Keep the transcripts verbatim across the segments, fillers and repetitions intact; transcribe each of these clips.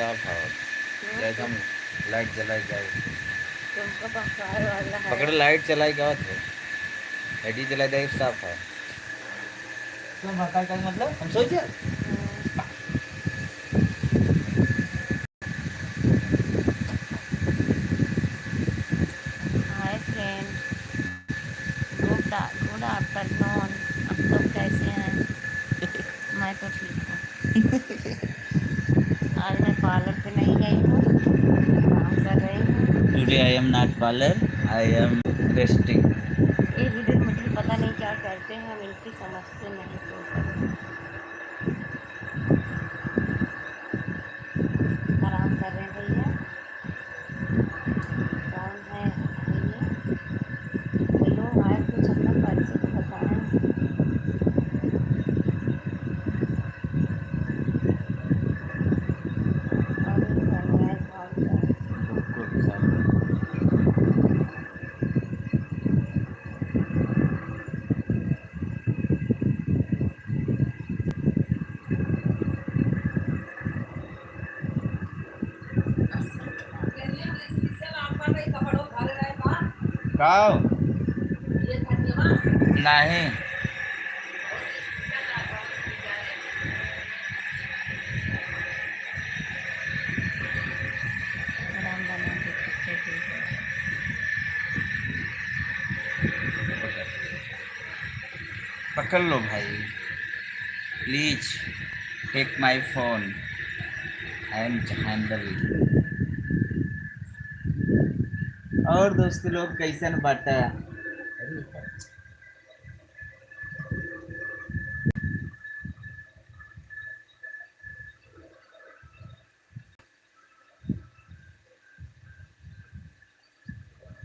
क्या खाओ? क्यों? जैसे हम लाइट जलाई जाए। तुमको पकड़ाए वाला है। पकड़ लाइट चलाई का है। एडी जलाई जाए साफ है। तुम भक्का का मतलब? हम सोच गया। हम्म। Hi friend, good, good afternoon। आप लोग कैसे हैं? मैं तो ठीक हूँ। आज मैं पार्लर पे नहीं गई हूँ, आराम कर रही हूँ। Today I am not parlor, I am resting। ये वीडियो में मुझे पता नहीं क्या करते हैं, हम इनकी समझते नहीं तो। आराम कर रहे हैं भैया। कौन है भैया? हेलो, हाय, कुछ अपना परिचय तो बताएं। और ये कर रहा है, और क्या? का हो? नहीं। राम बना के पीछे भी है। पकड़ लो भाई, please take my phone and handle। और दोस्त लोग कैसन बाटा?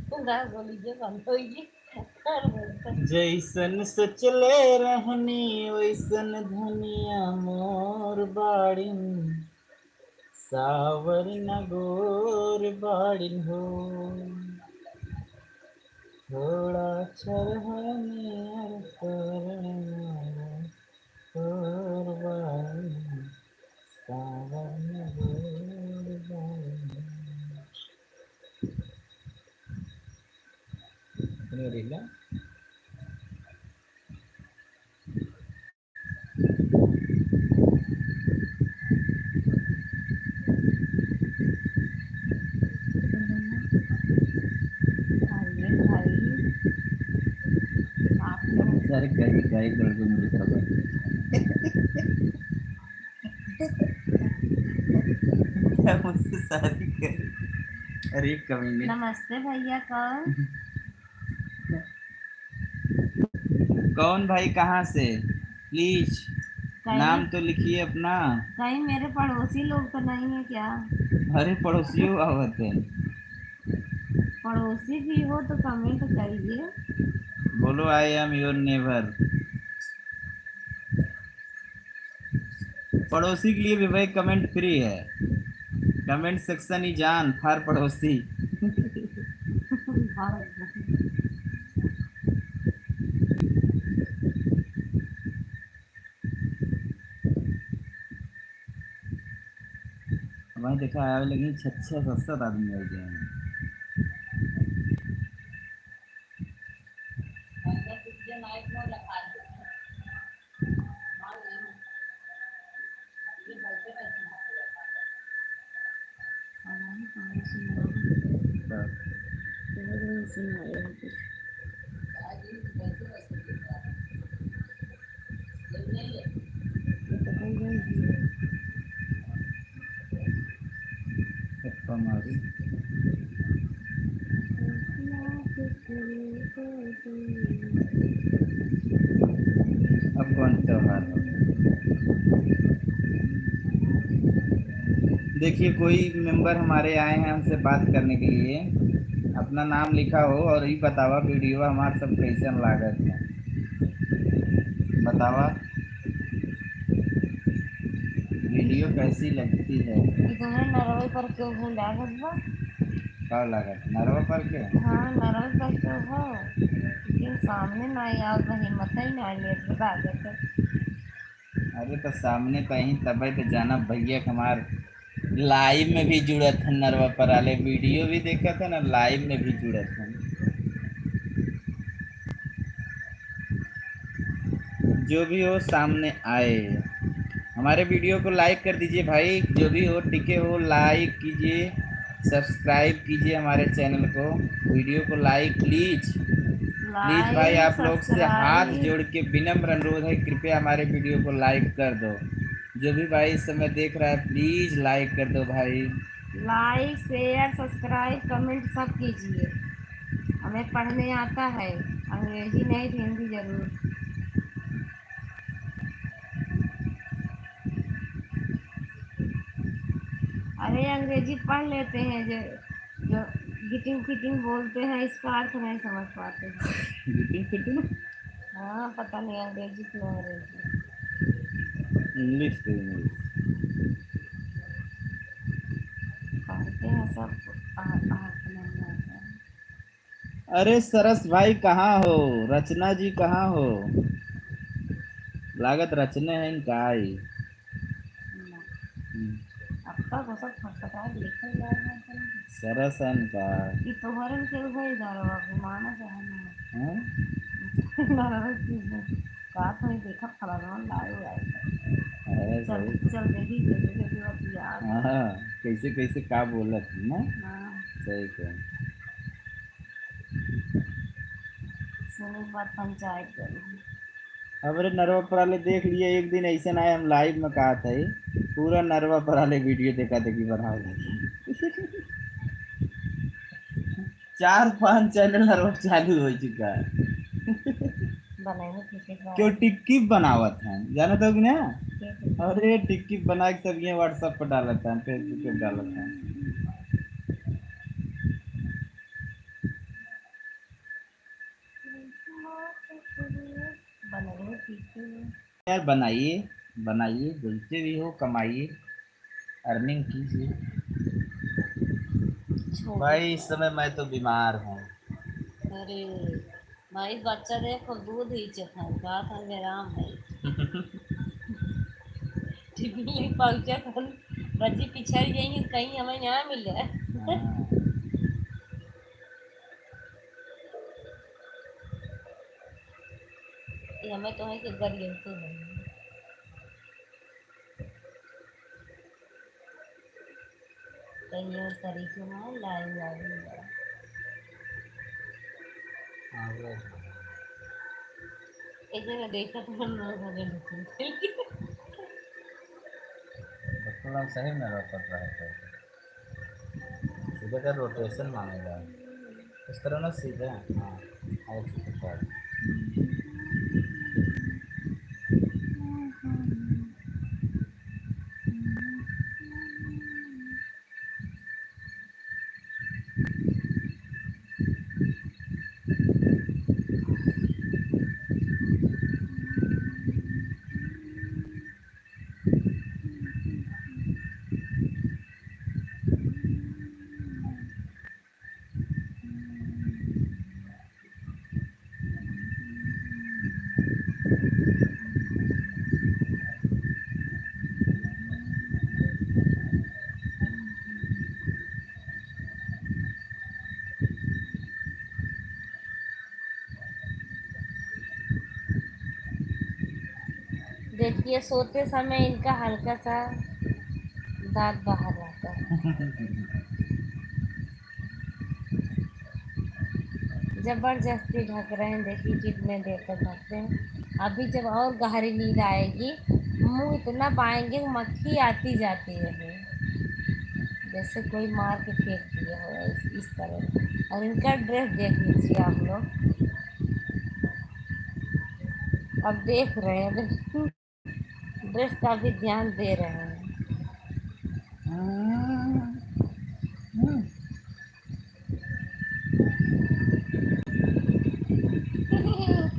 पूरा बोली जे बंद होई जी। जैसन सोचले रहनी वैसन धनिया मोर बाड़िन, सावर न गोर बाड़िन हो। थोड़ा चरहने अर तोरण तोर बाड़िन, सावन गोर बाड़िन। अपने रीला। अरे भाई, आप लोग सारे कहीं, कहीं लड़के मुझे खबर। क्या मुझसे शादी करे? अरे कमीने। नमस्ते भैया, कौन? कौन भाई, कहाँ से? Please, कहीं नाम तो लिखिए अपना। कहीं मेरे पड़ोसी लोग तो नहीं है क्या? अरे, पड़ोसियों आवत है। पड़ोसी भी हो तो comment करिए। बोलो, "I am your neighbor।" पड़ोसी के लिए भी भाई comment free है, comment section ही जान फार पड़ोसी। भाई देखा है, लेकिन छह, छह, सात, सात आदमी हो गए हैं। गप्पा मारी। अब कौन त्योहार हो? देखिए, कोई member हमारे आए हैं हमसे बात करने के लिए, अपना नाम लिखा हो और ई बतावा video हमार सब कैसन लागत है, बतावा। Video कैसी लगती है? ई तो है नरवे पर के हूँ लागत बा। का लागत? नरवा पर के? हाँ, नरवे पर के हो। लेकिन सामने ना आवत बा, हिम्मत ही ना लेत बा लागत है। अरे तो सामने कहीं तबे तो जाना भैया के हमार Live में भी जुड़त हन नरवा पराले, video भी देखत हन और live में भी जुड़त हन। जो भी हो सामने आए, हमारे video को like कर दीजिए भाई। जो भी हो, टिके हो, like कीजिए, subscribe कीजिए हमारे channel को, video को like please। Please भाई, आप लोग से हाथ जोड़ के विनम्र अनुरोध है, कृपया हमारे video को like कर दो। जो भी भाई इस समय देख रहा है, please like कर दो भाई। Like, share, subscribe, comment सब कीजिए। हमें पढ़ने आता है, अंग्रेजी नहीं तो हिंदी जरूर। अरे, अंग्रेजी पढ़ लेते हैं, जो, जो गिटिंग फिटिंग बोलते हैं, इसका अर्थ नहीं समझ पाते। गिटिंग फिटिंग? हाँ, पता नहीं, अंग्रेजी क्यों, अंग्रेजी। English तो English। पढ़ते हैं सब, आ, आ, नहीं आता है। अरे सरस भाई कहाँ हो? रचना जी कहाँ हो? लागत रचने हैं इनका आई। ना। हम्म। अब तक वो सब फटफटा के लिखल जा रहा है। सरस है इनका। ई तोहरन के उहे इधर हो, अभी मानस है ना। हाँ? ना, ना, ना, का तो ये देखा फलाना लाए हुआ है। अरे चल, सही। चल देखी, जल्दी, जल्दी बतिया। हाँ, कैसे, कैसे का बोलत है ना? हाँ। सही कहे। सुने के बाद पंचायत करी। हमरे नरवा पराले देख लिए, एक दिन ऐसे ना है, हम live में कहा था, पूरा नरवा पराले video देखा देखी बनावे लगी। चार पांच channel नरवा चालू हो चुका है। बनाए हैं, ठीक है, क्यों टिक्की बनावत हैं, जानत हो कि ना? ठीक है। अरे टिक्की बना के सब ये WhatsApp पर डालत हैं, Facebook पर डालत हैं। बनाए हैं, ठीक है। यार बनाइए, बनाइए, जैसे भी हो कमाइए, earning कीजिए। छोड़। भाई, इस समय मैं तो बीमार हूँ। अरे, भाई, बच्चा देखो, दूध ही चखन, का खन में आराम है। टिफिन पहुँचा खन, बच्ची पिछड़ गई, कहीं हमें यहाँ मिले। हाँ। ये हमें तो है कि गरियंती नहीं। कहीं और तरीके ना लाइन लाइन में। हाँ, वो है। एक जगह देखा तो हम लोग हो गए लेकिन। बिल्कुल हम सही में रखत रहे थे। सीधे का rotation मांगेगा। इस तरह ना सीधे, हाँ, और सीधे पास। देखिए, सोते समय इनका हल्का सा दांत बाहर रहता है। जबरदस्ती ढक रहे हैं, देखिए कितने देर तक ढकते हैं। अभी जब और गहरी नींद आएगी, मुंह इतना बाएंगे, मक्खी आती जाती है, जैसे कोई मार के फेंक दिया हो, इस, इस तरह। और इनका dress देख लीजिए आप लोग, अब देख रहे हैं, dress का भी ध्यान दे रहे हैं।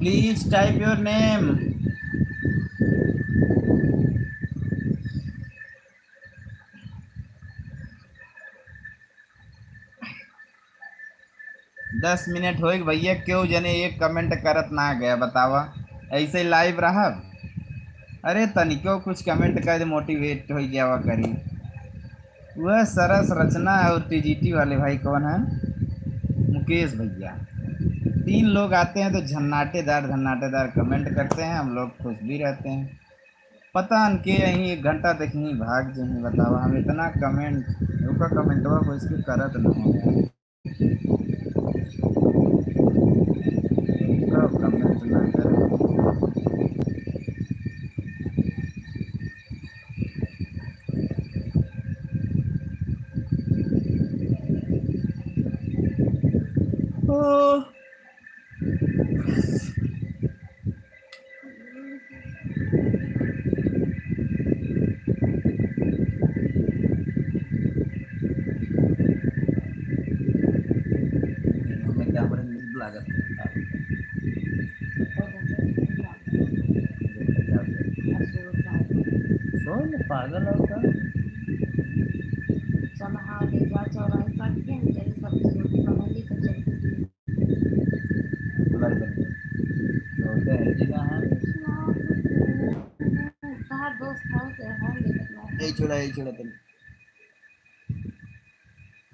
Please type your name. दस मिनट होइग भैया, केहू जने एक comment करत ना गया, बतावा, ऐसे live रहब? अरे तनिको कुछ comment कर दे, motivate होइ जावा करी। वह सरस रचना और टीजीटी वाले भाई कौन है? मुकेश भैया। तीन लोग आते हैं तो झन्नाटेदार, झन्नाटेदार comment करते हैं, हम लोग खुश भी रहते हैं। पता न के यहीं एक घंटा तक यहीं भाग जहीं बतावा, हम इतना comment, ओका commentवा को इसके करत नहीं है। ओका comment ना करे। ओ। हमें कैमरे में लागत है। कौन पागल है का? चल, हाँ, ले जा, चौराहे काट के हम चले, सब कुछ रोटी बना ली, तो चल। बुलाई बन गई। तो होते हैं जी ना, हाँ। कहाँ दोस्त हो, तो हम भी बदमाश। यही छोड़ा, यही छोड़ा तुम।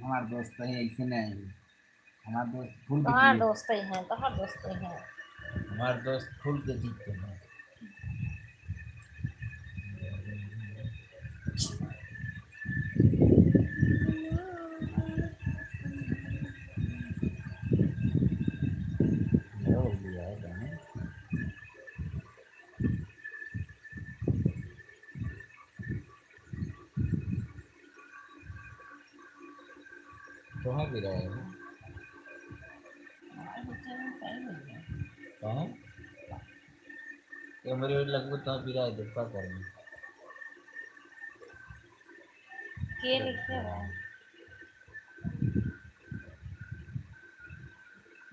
हमार दोस्त है, ऐसे नहीं। हमार दोस्त फूल के तोहार चीज। दोस्त ही हैं, तोहार दोस्त ही हैं। हमार दोस्त फूल के चीज के हैं। कहाँ गिरा है वो? कहाँ? ये मेरे लगभग कहाँ गिरा है, देखा कर। के लिखे बा?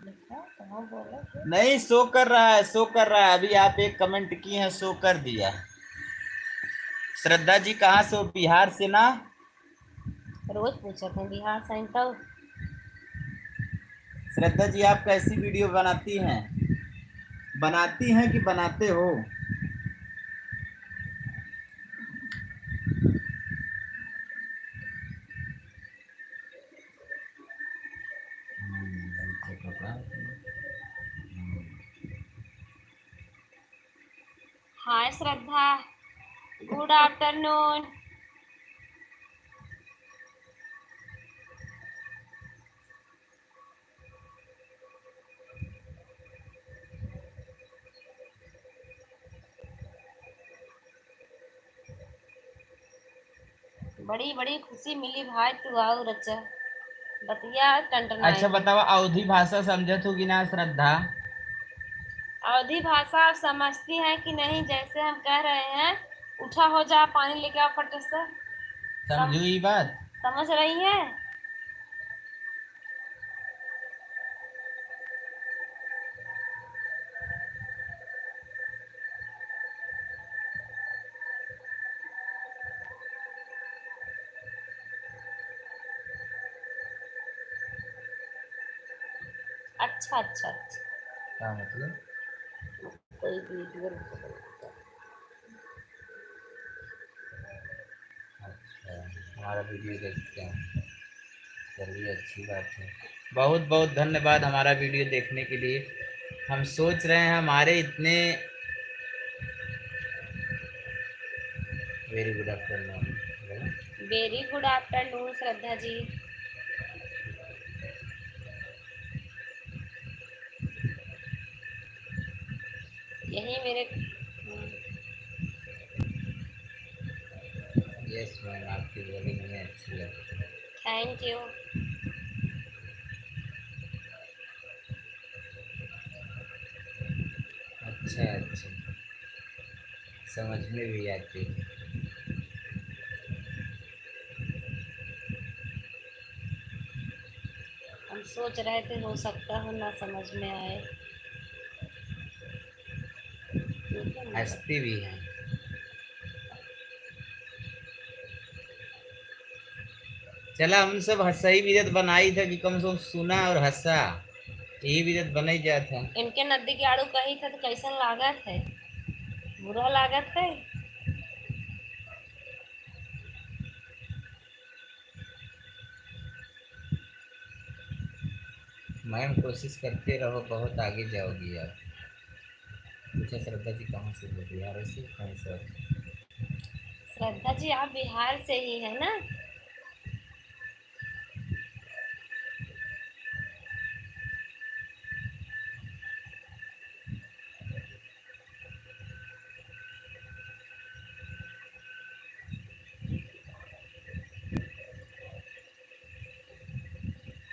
लिखा, कहाँ बोला के? नहीं, show कर रहा है, show कर रहा है। अभी आप एक comment की हैं, show कर दिया। श्रद्धा जी कहाँ से हो? बिहार से ना? रोज पूछत हैं, बिहार से हैं तब। श्रद्धा जी, आप कैसी video बनाती हैं? बनाती हैं कि बनाते हो? Hi श्रद्धा, good afternoon। बड़ी, बड़ी खुशी मिली भाई, तू आऊ रचा। बतिया टंटनाई। अच्छा बतावा, अवधी भाषा समझत हो कि ना श्रद्धा? अवधी भाषा आप समझती हैं कि नहीं? जैसे हम कह रहे हैं, उठा हो जा, पानी लेके आ फट से। समझू सम-, ई बात? समझ रही हैं? अच्छा, अच्छा, अच्छा। का मतलब? कोई video नहीं बनाता। अच्छा, हमारा video देखते हैं। चलिए, अच्छी बात है। बहुत बहुत धन्यवाद हमारा video देखने के लिए। हम सोच रहे हैं हमारे इतने, very good afternoon। Very good afternoon श्रद्धा जी। यही मेरे, yes ma'am, आपकी बोली हमें अच्छी लगती है। Thank you। अच्छा, अच्छा, समझ में भी आती है। हम सोच रहे थे, हो सकता है ना समझ में आए। हंसती भी है। चला, हम सब हंसई बीरत बनाई था कि कम से कम सुना और हंसा, यही बीरत बनाई जात है। इनके नदी के आड़ू कही था तो कैसन लागत है? बुरा लागत है। मैम, कोशिश करते रहो, बहुत आगे जाओगी आप। पूछा, श्रद्धा जी कहाँ से हो? बिहार से? कहाँ से हो? श्रद्धा जी, आप बिहार से ही है ना?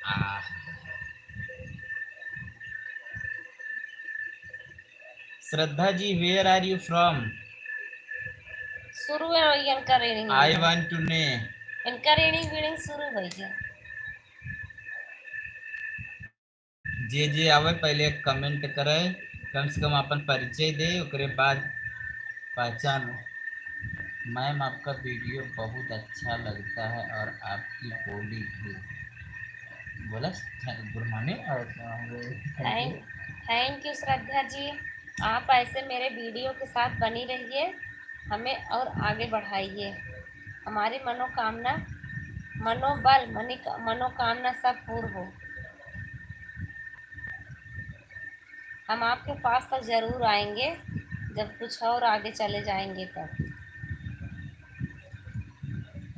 आह। श्रद्धा जी, where are you from? शुरू है भैया इनका reading। I want to know। इनका reading वीडिंग शुरू भैया। जे जे आवे पहले comment करे, कम से कम अपन परिचय दे, ओकरे बाद पहचान। मैम, आपका वीडियो बहुत अच्छा लगता है और आपकी बोली भी। बोला, थ-, गुरमाने और thank, thank you श्रद्धा जी, आप ऐसे मेरे वीडियो के साथ बनी रहिए, हमें और आगे बढ़ाइए। हमारी मनोकामना, मनोबल, मनिक-, मनोकामना सब पूर्ण हो। हम आपके पास तो जरूर आएंगे, जब कुछ और आगे चले जाएंगे तब।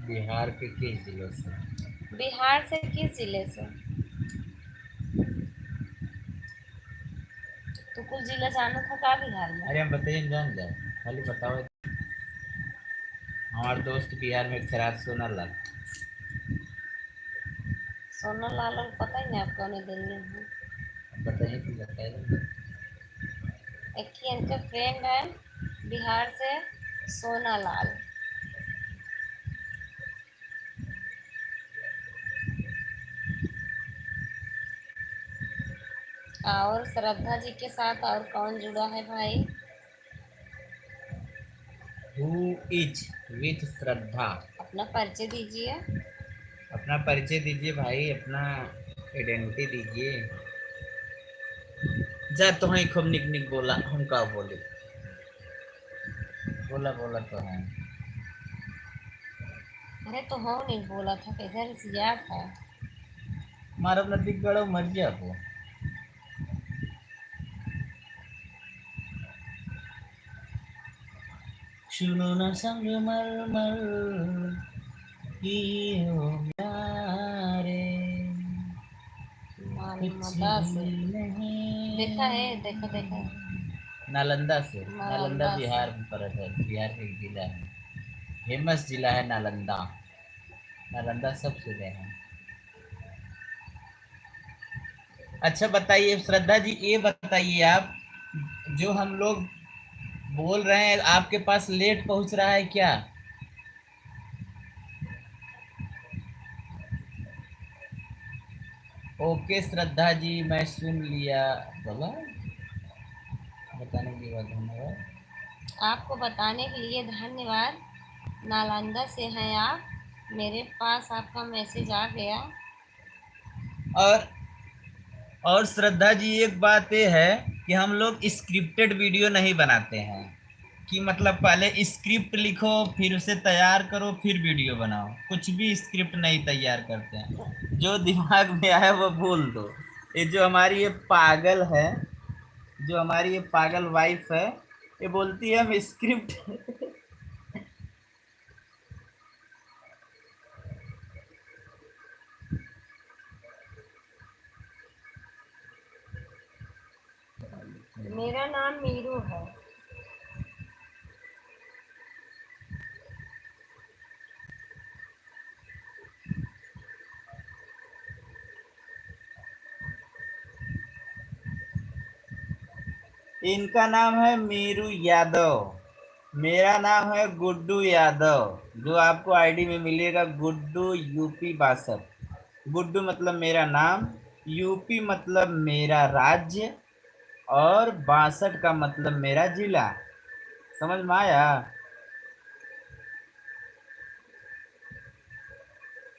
बिहार के किस जिले से? बिहार से किस जिले से? तू कुछ जिला जाना था का बिहार में? अरे हम बताइए, जान जाए, खाली बताओ। हमार दोस्त बिहार में खराब सोना लाल। सोना लाल और पता ही नहीं आप कौन दिल्ली में। बताइए, फिर बताइए। एक ही इनके friend है बिहार से, सोना लाल। और श्रद्धा जी के साथ और कौन जुड़ा है भाई? Who is with श्रद्धा? अपना परिचय दीजिए। अपना परिचय दीजिए भाई, अपना identity दीजिए। जा, तोहई खूब निक निक बोला, हम का बोले? बोला, बोला तो है। अरे तो हो नहीं बोला था, कैसे रिसिया था? मारब नदी गड़ो मर जाबो। सुनो ना संगमरमर की हो प्यारे। नालंदा से। कुछ भी नहीं। देखा है, देखा, देखा। नालंदा से, नालंदा नालंदा से। बिहार में पड़त है, बिहार के एक जिला है, famous जिला है नालंदा। नालंदा सब सुने हैं। अच्छा बताइए श्रद्धा जी, ये बताइए आप, जो हम लोग बोल रहे हैं, आपके पास late पहुंच रहा है क्या? OK श्रद्धा जी, मैं सुन लिया। बोला, बताने के लिए धन्यवाद। आपको बताने के लिए धन्यवाद। नालंदा से हैं आप, मेरे पास आपका message आ गया। और, और श्रद्धा जी, एक बात ये है कि हम लोग scripted video नहीं बनाते हैं। कि मतलब पहले script लिखो, फिर उसे तैयार करो, फिर video बनाओ। कुछ भी script नहीं तैयार करते हैं, जो दिमाग में आए वो बोल दो। ये जो हमारी ये पागल है, जो हमारी ये पागल wife है, ये बोलती है हम script मेरा नाम मीरू है। इनका नाम है मीरू यादव, मेरा नाम है गुड्डू यादव, जो आपको ID में मिलेगा गुड्डू UP बासठ। गुड्डू मतलब मेरा नाम, UP मतलब मेरा राज्य, और बासठ का मतलब मेरा जिला। समझ में आया?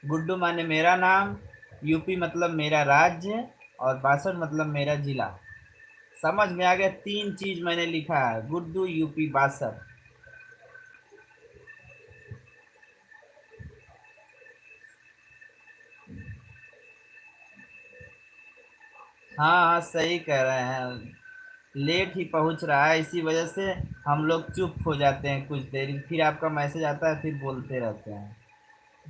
गुड्डू माने मेरा नाम, UP मतलब मेरा राज्य, और बासठ मतलब मेरा जिला। समझ में आ गया? तीन चीज मैंने लिखा है, गुड्डू UP बासठ। हाँ, हाँ, सही कह रहे हैं। लेट ही पहुँच रहा है, इसी वजह से हम लोग चुप हो जाते हैं कुछ देर, फिर आपका मैसेज आता है, फिर बोलते रहते हैं।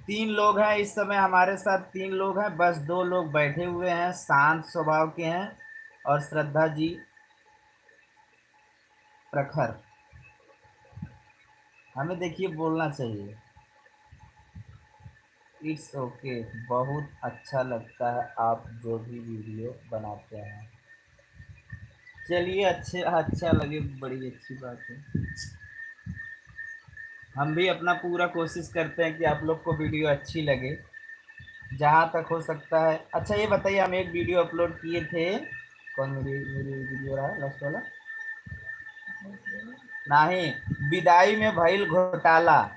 तीन लोग हैं इस समय हमारे साथ, तीन लोग हैं, बस दो लोग बैठे हुए हैं, शांत स्वभाव के हैं, और श्रद्धा जी प्रखर। हमें देखिए बोलना चाहिए। इट्स ओके, बहुत अच्छा लगता है आप जो भी वीडियो बनाते हैं। चलिए, अच्छे, अच्छा लगे, बड़ी अच्छी बात है। हम भी अपना पूरा कोशिश करते हैं कि आप लोग को वीडियो अच्छी लगे, जहाँ तक हो सकता है। अच्छा, ये बताइए, हम एक वीडियो अपलोड किए थे, कौन मेरी, मेरी वीडियो रहा लास्ट वाला? नहीं, विदाई में भइल घोटाला।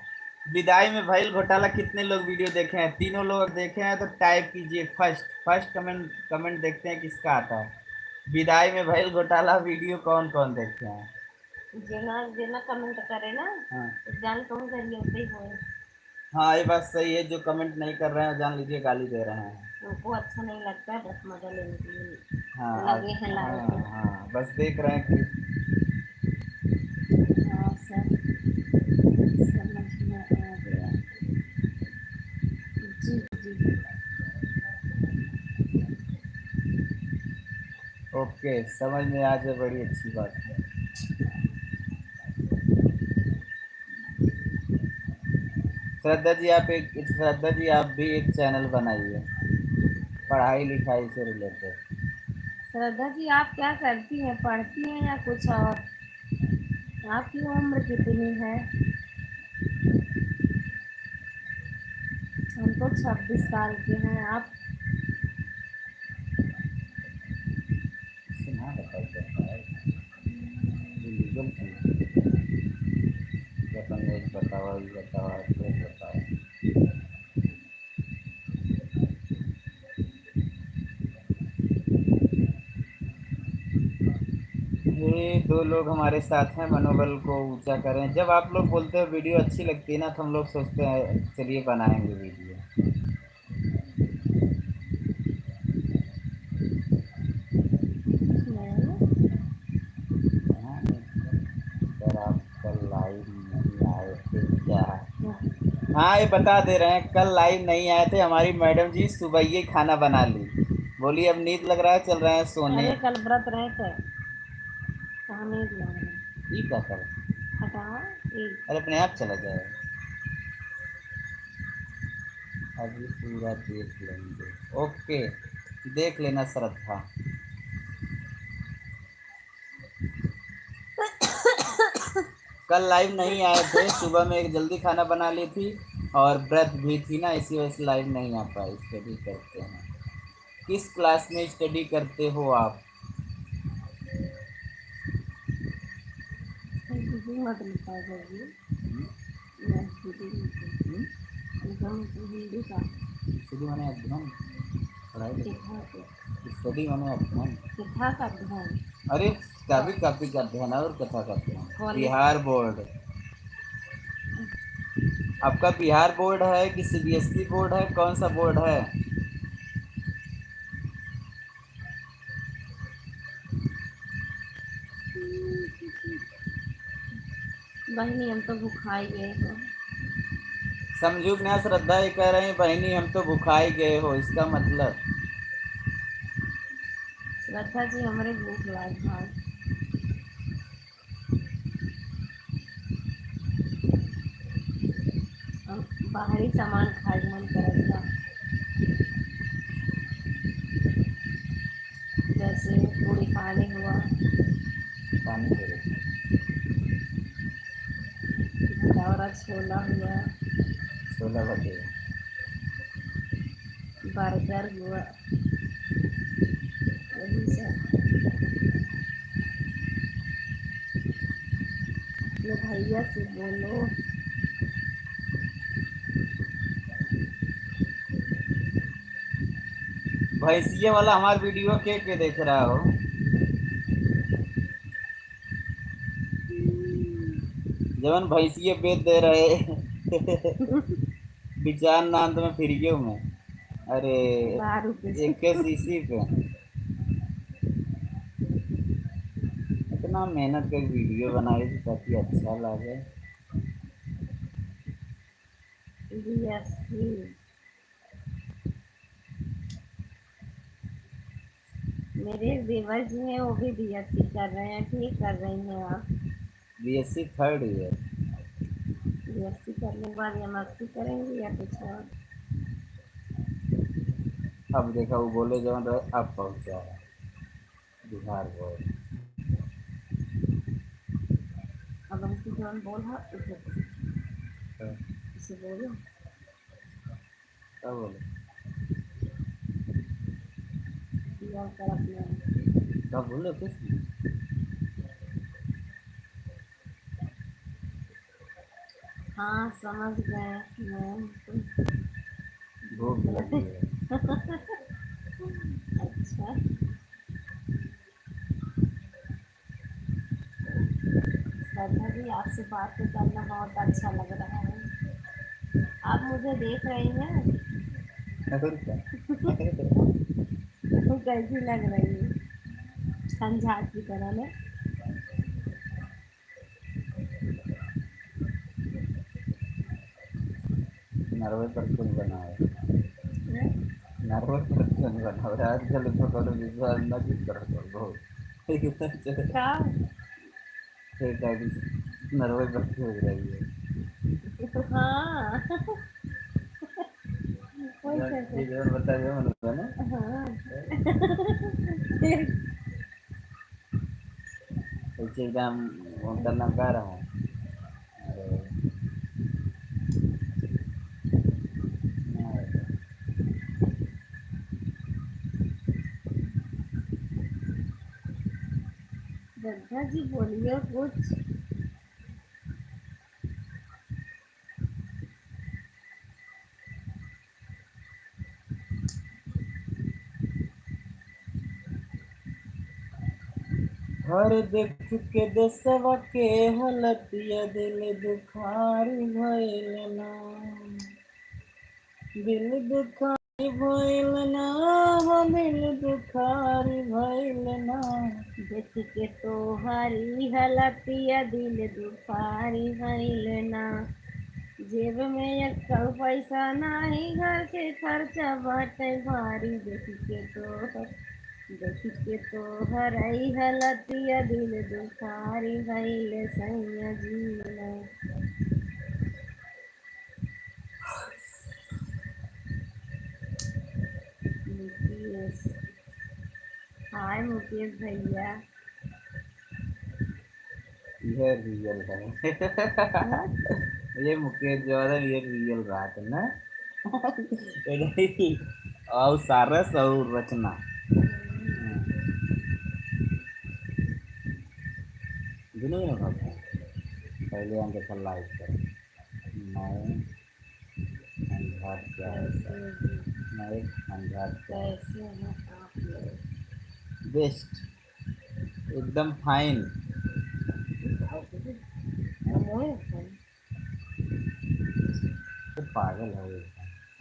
विदाई में भइल घोटाला कितने लोग वीडियो देखे हैं? तीनों लोग देखे हैं तो टाइप कीजिए फर्स्ट, फर्स्ट कमेंट, कमेंट देखते हैं किसका आता है। विदाई में भइल घोटाला वीडियो कौन कौन देखे हैं? जेना, जेना कमेंट करे ना, हाँ। तो जान कहूँ गरीब ही होए। हाँ, ये बात सही है, जो कमेंट नहीं कर रहे हैं, जान लीजिए गाली दे रहे हैं। उनको अच्छा नहीं लगता है, बस मजा लेने के लिए हाँ, लगे हैं लाइव हाँ, पे। हाँ, बस देख रहे हैं कि हाँ, सर, समझ में आ गया। जी, जी। ओके, समझ में आ जाए, बड़ी अच्छी बात है। श्रद्धा जी, आप एक, श्रद्धा जी, आप भी एक चैनल बनाइए पढ़ाई लिखाई से रिलेटेड। श्रद्धा जी, आप क्या करती हैं, पढ़ती हैं या कुछ और? आपकी उम्र कितनी है? हम तो छब्बीस साल के हैं। आप इससे ना बताओ, बताओ। ये लीगल चीज है। ये अपन रोज बतावा, ये बतावा, रोज बतावा। ये दो लोग हमारे साथ हैं, मनोबल को ऊंचा करें। जब आप लोग बोलते हो वीडियो अच्छी लगती है ना, तो हम लोग सोचते हैं चलिए बनाएंगे वीडियो। सर, आप कल लाइव नहीं आए थे क्या? हाँ, ये बता दे रहे हैं, कल लाइव नहीं आए थे। हमारी मैडम जी सुबह ये खाना बना ली, बोली अब नींद लग रहा है, चल रहे हैं सोने। अरे, कल व्रत रहे थे, कहाँ नींद लग रहा है? ये क्या कर? हटा, ये। अरे, अपने आप चला जाए। अभी पूरा देख लेंगे। ओके, देख लेना श्रद्धा। कल लाइव नहीं आए थे, सुबह में एक जल्दी खाना बना ली थी और व्रत भी थी ना, इसी वजह से लाइव नहीं आ पाए। स्टडी करते हैं। किस क्लास में स्टडी करते हो आप? हिंदी मत लिखा करिए। हम्म? मैं हिंदी लिखूँ। हम्म? एकदम हिंदी का। स्टडी माने अध्ययन, पढ़ाई लिखाई। किताब। स्टडी माने अध्ययन। कथा का अध्ययन। अरे, किताबी कॉपी का अध्ययन और कथा का अध्ययन। कॉलेज। बिहार बोर्ड। आपका बिहार बोर्ड है कि सीबीएसई बोर्ड है, कौन सा बोर्ड है? बहिनी, हम तो भुखाई गए हो। समझू कि ना श्रद्धा, ये कह रही, "बहिनी, हम तो भुखाई गए हो", इसका मतलब? श्रद्धा जी, हमरे भूख लाग बा। हम बाहरी सामान खाए के मन करत बा। जैसे पूरी खाने हुआ। पानी दे दे। भटौरा छोला हुआ। छोला भटूरा। बर्गर हुआ। यही सब। अपने भैया से बोलो। भैंसिया वाला हमार वीडियो के, के देख रहा हो? जवन भैंसिया बेच दे रहे। विचार नाम तो मैं फिर गयो मैं। अरे, बारह रुपये। एक के सीसी पे। इतना मेहनत करके वीडियो बनाए थे ताकि अच्छा लगे। बीएससी। मेरे देवर जी हैं, वो भी बीएससी कर रहे हैं। ठीक कर रही हैं आप। बीएससी थर्ड ईयर। बीएससी करने के बाद एमएससी करेंगे या कुछ और? अब देखा, वो बोले जौन रहे, अब पहुँचा है बिहार बोर्ड। अब हमको जौन बोल है, उसे हाँ। उसे बोलो। का बोले? बिहार तरफ में। का बोले कुछ नहीं? हाँ, समझ गए मैं। भूख लगी है। अच्छा। श्रद्धा जी, आपसे बात करना बहुत अच्छा लग रहा है। आप मुझे देख रही हैं? और क्या? वो कैसी लग रही है? खंजात की तरह ना। नरवे पर कुछ बनावे। हैं? नरवे पर कुछ बनावे। आजकल तो कोनो विश्वास ना भी करत हो, बहुत। का? फिर क्या कुछ नरवे पर कुछ हो रही है। हाँ। वही जो, सब है। जो बता दो, मतलब, है ना? हाँ। ऐसे एकदम वो करना का रहा है। अरे। श्रद्धा जी, बोलिए कुछ। हर देख के देसवा के हालतिया दिल दुखारी भइल ना, दिल दुखारी भइल ना, हो दिल दुखारी भइल ना। देख के तोहारी हालतिया दिल दुखारी भइल ना। जेब में एक्कउ पैसा नाही, घर के खर्चा बाटे भारी। देखि के तोहर, देखि के तोहर ई हालतिया दिल दुखारी भइल सैया जी ना। मुकेश, हाय मुकेश भैया। ये रियल है। हाँ? ये मुकेश जो है, ये रियल बात है ना? ये नहीं, और सारस और रचना। हम्म। दुनों में बात है। पहले हम देखा लाइव पर। मैं अंधार क्या होता है? कैसे हैं? मैं एक अंधार क्या होता है? कैसे हैं आप लोग? बेस्ट, एकदम फाइन। हम वही रखते हैं। तो पागल है वो।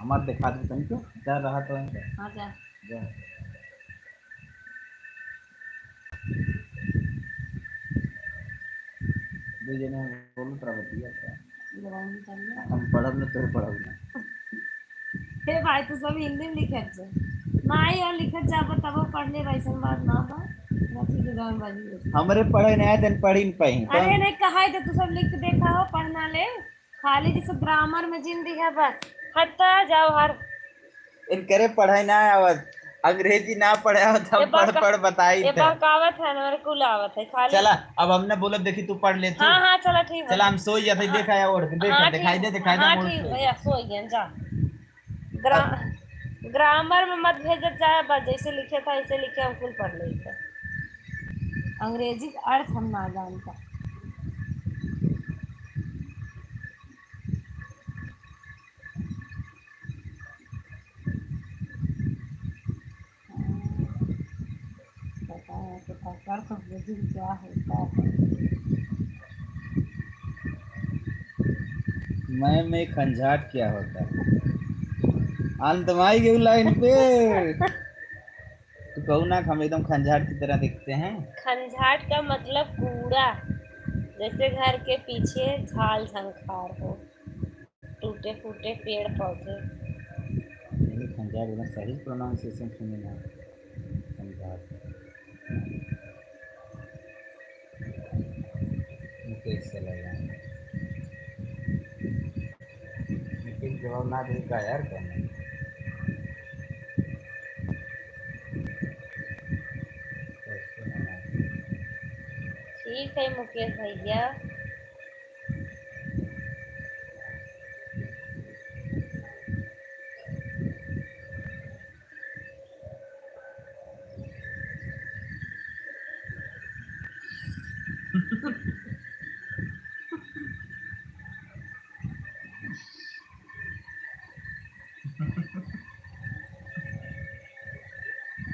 हमार देखा दे तनिको, जा रहा तो है। हाँ, जा। जा। दो जने बोलत रह बतिया था। हम पढ़ब न, तोर पढ़ब न। हे भाई, तू सब हिंदी में लिखत जा। माई और लिखत जाबो, तबो पढ़ ले, वैसन बात ना बा। ना ठीक है, गाँव बाजी में। हमरे पढ़े ना आए, तन पढ़ी न पाई। अरे, नहीं, कहा है तो तू सब लिख के देखा हो, पढ़ना ले। खाली जैसे ग्रामर में जिन दिया बस। हट तो जाओ हर। इनकरे पढ़े ना आवत, अंग्रेजी ना पढ़े आवत, हम ये पढ़, बहका-, पढ़ बताई ये थे। बहकावत है ना, मेरे कुल आवत है खाली। चला, अब हम ना बोलब, देखी तू पढ़ ले तू। हाँ, हाँ, चला, ठीक है। चला, हम सोई जाते, हाँ। देखा या ओढ़ के, देखा, हाँ, दिखाई ठीक। दे, दिखाई दे, हाँ, मोड़ ठीक सोई। भैया, सोई गए, जा। ग्रा-, अब ग्रामर में मत भेजत जाए, बस जैसे लिखे था, ऐसे लिखे, हम कुल पढ़ लेते। अंग्रेजी का अर्थ हम ना जानता। पता है कि पकड़ तो बुझिन क्या होता है। मैं, मैं खंजाट क्या होता है? अंत में आई गई लाइन पे। कौन आँख हम एकदम खंजाट की तरह देखते हैं? खंजाट का मतलब कूड़ा, जैसे घर के पीछे झाल झंखार हो, टूटे फूटे पेड़ पौधे। नहीं, खंजाट एकदम सही pronunciation सुने ना, खंजाट। मुकेश चला गया। मुकेश जवाब ना दे का यार, कौन है? कैसे मना? ठीक है मुकेश भैया।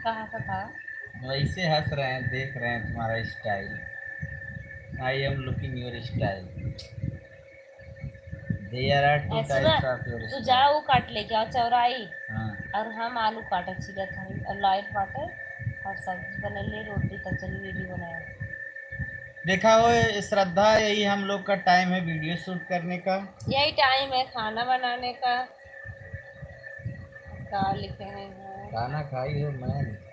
कहाँ से था? वैसे हंस रहे हैं, देख रहे हैं तुम्हारा style। I am looking your style। There are two ऐसा types ना, of your तू style। जा, वो काट लेके आओ चौराई। हाँ। और हम आलू काटे छिलत हई, और light बाटे, और सब्जी बनैले, रोटी, कचरी, video बनाए। देखा हो श्रद्धा, यही हम लोग का time है video shoot करने का। यही time है खाना बनाने का। का लिखे हैं यहाँ? खाना खाई हो मैं।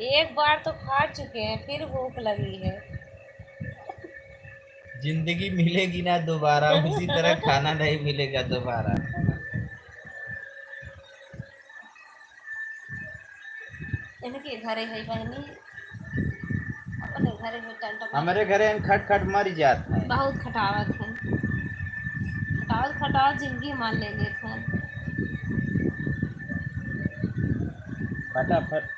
एक बार तो खा चुके हैं, फिर भूख लगी है। जिंदगी मिलेगी ना दोबारा, उसी तरह खाना नहीं मिलेगा दोबारा। इनके घरे है बहनी, अपने घरे में टंट मार। हमरे घरे हम खट खट मर जात हैं। बहुत खटावत हैं, खटावत खटावत जिंदगी मान ले लेत हैं। फटाफट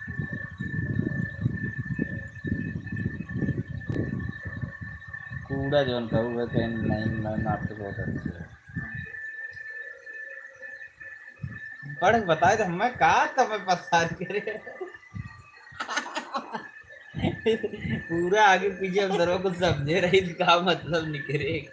कूड़ा जौन कहू है, कहीं नहीं, मैं आपके बहुत अच्छे है। पढ़ के बताए तो हमें का तब परेशान करे। पूरा आगे पीछे हम सर्व कुछ समझे रही, तो का मतलब निकले।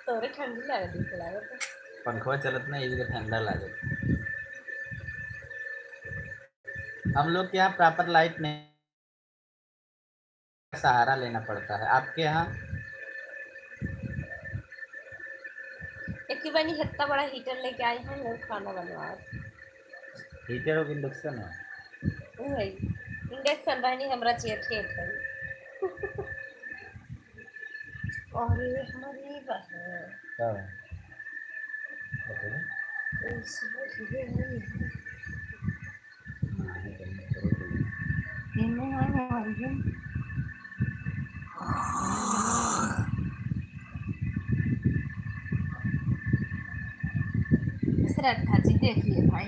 तोरे ठंडी लागत है, लागत है। पंखवा चलत ना, इधर ठंडा लागत। हम लोग के यहाँ proper light नहीं, सहारा लेना पड़ता है। आपके यहाँ? एक ही बनी इतना बड़ा heater लेके आई हूँ, लोग खाना बनवा। Heater हो कि induction हो? वही, induction बहनी हमरा चाहिए, ठीक है। अरे हमारी बहन। का है? बताइए। ओ, सुबह सुबह नहीं है। नहीं, तो नहीं करो तो नहीं। इन्हें हम और ये श्रद्धा जी, देखिए भाई।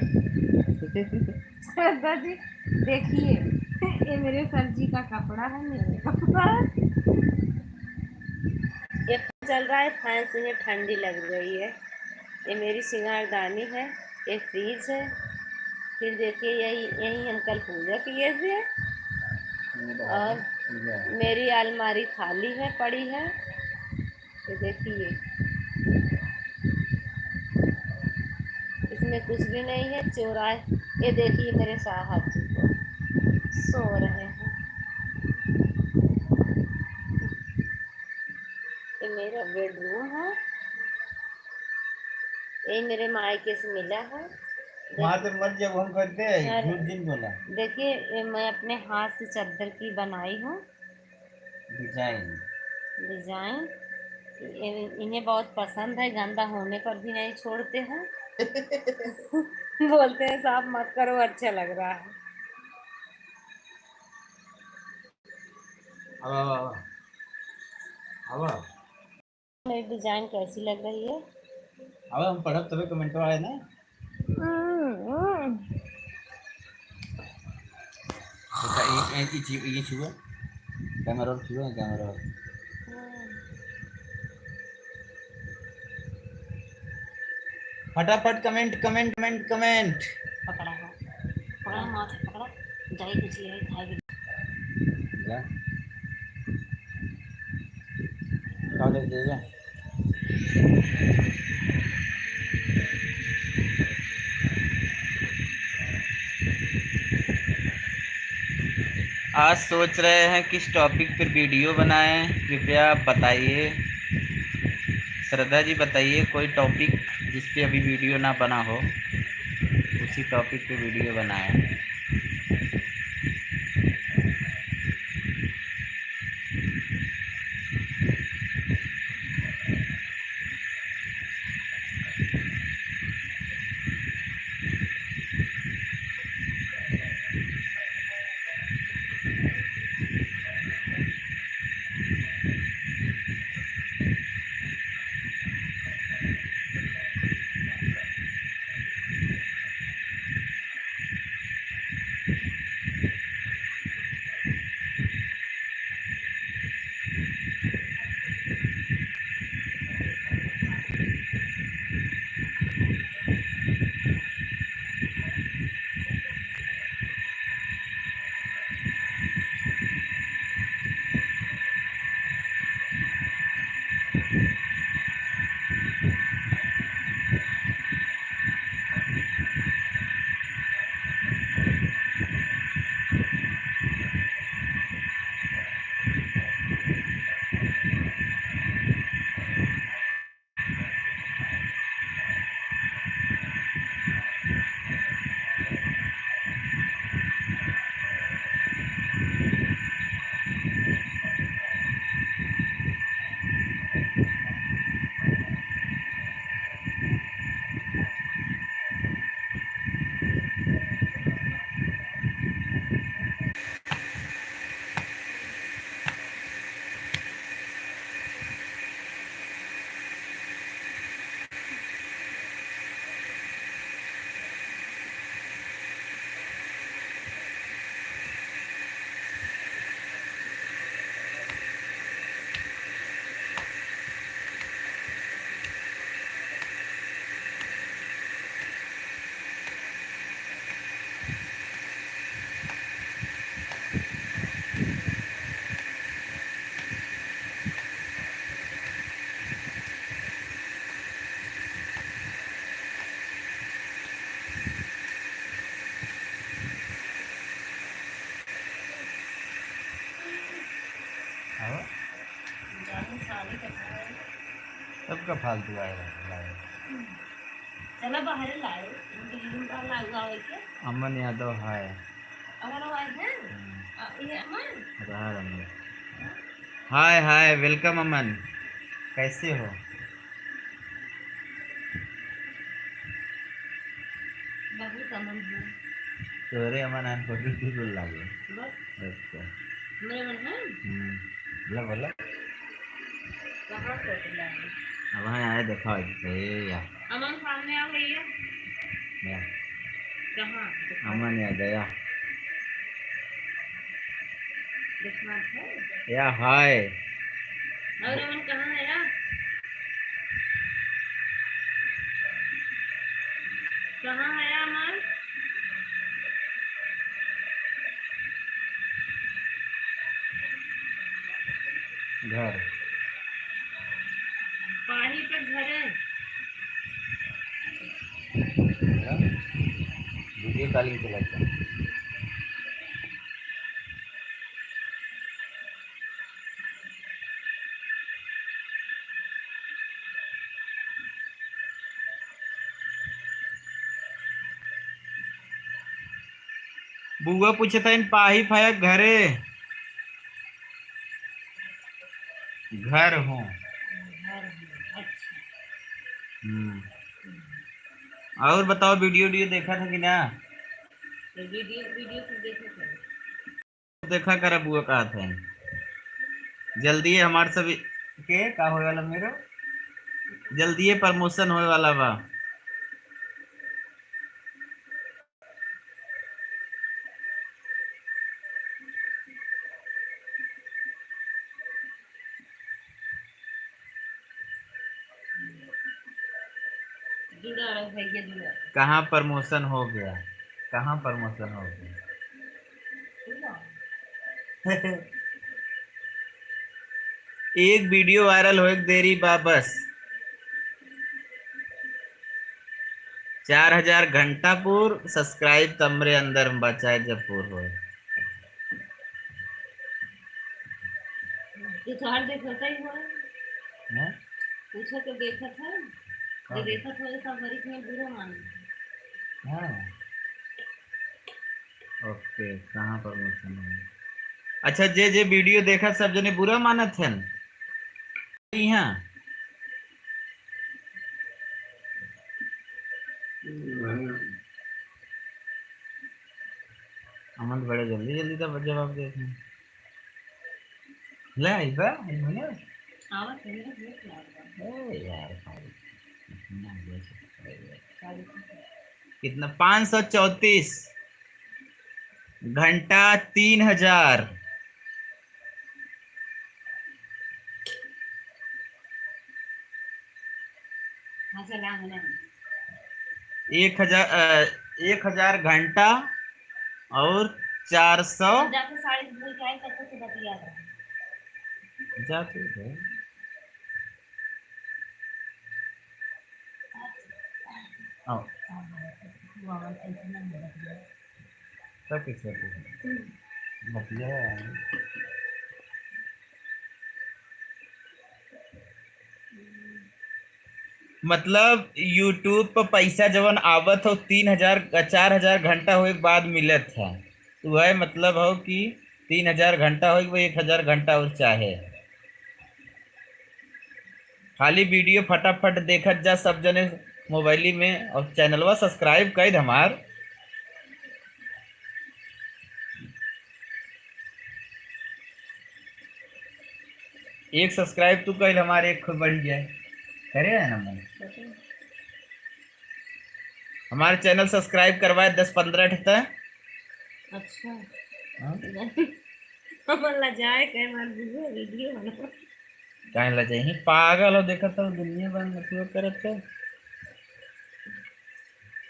श्रद्धा जी, देखिए, ये मेरे सर जी का कपड़ा है, मेरे कपड़ा है। ये चल रहा है फैन से, ये ठंडी लग रही है। ये मेरी सिंगारदानी है, ये फ्रिज है। फिर देखिए, यही, यही हम कल पूजा किए थे। और मेरी अलमारी खाली है, पड़ी है। ये देखिए, इसमें कुछ भी नहीं है, चोराए। ये देखिए, मेरे साहब जी को सो रहे हैं। ये मेरा bedroom है, ये मेरे मायके से मिला है। माँ तो मर जब हम करते हैं, अरे, झूठ जिन बोला। देखिए, ये मैं अपने हाथ से चद्दर की बनाई हूँ। Design। Design। ये, इन्हें बहुत पसंद है, गंदा होने पर भी नहीं छोड़ते हैं। बोलते हैं, "साफ मत करो, अच्छा लग रहा है।" अब, अब, अब, अब। मेरी design कैसी लग रही है? अब हम पढ़ब तबे comment आए ना। हम्म, हम्म। अच्छा, ये, ये, ये छुआ, ये छुआ। Camera और छुआ, camera और। हम्म। फटाफट comment, comment, comment, comment। पकड़ा है, पकड़ा, माथे पकड़ा, जाए कुछ ये खाए भी। जा। का दे दे जा। आज सोच रहे हैं किस topic पर video बनाएं, कृपया बताइए। श्रद्धा जी, बताइए कोई topic जिस पे अभी video ना बना हो, उसी topic पे video बनाएं। आवा। सबका फालतू आए रहे, लाए। चला बाहर लाए, उनके लिए बाहर लागू आवे के। अमन यादव, हाय। अमन आवाज है? हम्म। आ, ये अमन? रहा अमन। हाय, हाय, welcome अमन। कैसे हो? बहुत अमन है। तोरे अमन आन को भी बिल्कुल लागे। बस। बस तो। मेरे मन है? हम्म। बोला, बोला। कहाँ से लाए? अब हाँ आए, देखा है। ए यार। अमन सामने आओ भैया। या। कहाँ? अमन या गया। देखना है। या हाय। और अमन कहाँ है या? कहाँ है अमन? घर। पाही पे घर है। Video calling चलाता। बुआ पूछत हइन, पाही फायक घरे? घर हो। घर हो, अच्छा। हम्म। और बताओ, video, video देखा था कि ना? तो video, video तो देखा था। देखा करा बुआ कहत है। जल्दी हमार सब के का होए वाला मेरो? जल्दी promotion होए वाला बा। जुड़ा रहो भैया, जुड़ा रहो। कहाँ promotion हो गया? कहाँ promotion हो गया? जुड़ा। एक video viral होए के देरी बा बस। चार हजार घंटा पूर subscribe तमरे अंदर में बचाए जब पूर होए। तोहार देखत ही हो। हैं? पूछो तो देखत है। हाँ। जो देखत हो, सब हरी के बुरा माने। हाँ। OK, कहाँ permission है? अच्छा, जे, जे video देखत, सब जने बुरा मानत हन। यहाँ। अमन बड़े जल्दी जल्दी तो जवाब देते हैं। ले आई बा, आई बा ना? आवत है, मेरा भूख लागल बा। ए यार, भाई, इतना हो सकता है यार। का देखा? कितना? पाँच सौ चौंतीस। घंटा तीन हजार। हाँ, चला, है ना। एक हजार, अ, एक हजार घंटा और चार सौ। जाके साड़ी धोई के आई, तब तक बतिया रहा। जाके है। आओ। सब कुछ, सब कुछ। बतिया है। मतलब, YouTube पर पैसा जवन आवत हो, तीन हजार, चार हजार घंटा होए के बाद मिलत है। तो वह मतलब हो कि तीन हजार घंटा होए के, वो एक हजार घंटा और चाहे। खाली video फटाफट देखत जा सब जने मोबाइली में, और चैनलवा subscribe कर दे हमार। एक subscribe तू कइल, हमारे एक खूब बढ़ जाए। करे है ना मन? हमारे channel subscribe करवाए दस पन्द्रह ठे तय। अच्छा। हाँ? हमन लजाए के हमार video, video बना। काहे लजाई? पागल हो, देखत हो दुनिया भर में तू करत हो।